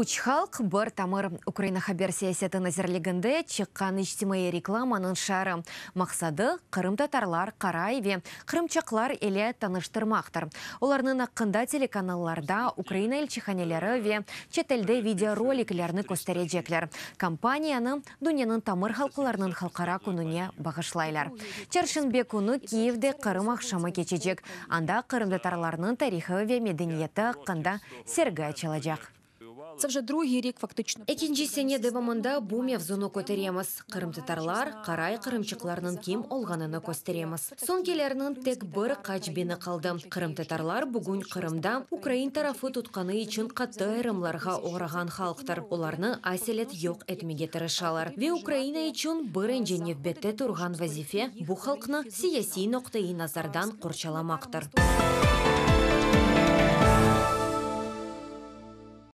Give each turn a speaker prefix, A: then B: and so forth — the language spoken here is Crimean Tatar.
A: Üç halq, bir tamır. Ukraina Haber siyaseti nazirliginde çıqqan içtimaiy reklamanıñ şiarı. Maqsadı, qırımtatarlar, qaray ve qırımçaqlar ile tanıştırmaqtır. Olarnıñ aqqında telekanallarda, Ukraina elçihaneleri ve çetelde videoroliklerni kösterecekler. Kampaniyanı Dünyanıñ tamır halqlarınıñ halqara kününe bağışlaylar. Çarşenbe künü Kiyevde Qırım aqşamı keçecek, anda qırımtatarlarnıñ tarihı ve medeniyeti aqqında sergi açılacaq. Ekinci sene devamında bu mevzunı köteremiz, qırımtatarlar, qaray qırımçıqlarnıñ kim olğanını kösteremiz. Soñkilerniñ tek bir qaç biñi qaldı. Qırımtatarlar bugün Qırımda ukrain tarafı tutqanı içün qattı ayırımlarğa oğrağan halqtır. Olarnı aselet yoq etmege tırışalar. Ve Ukraina içün birinci nevbette turğan vazife, bu halqnı siyasiy noqtaiy nazardan qorçalamaqtır.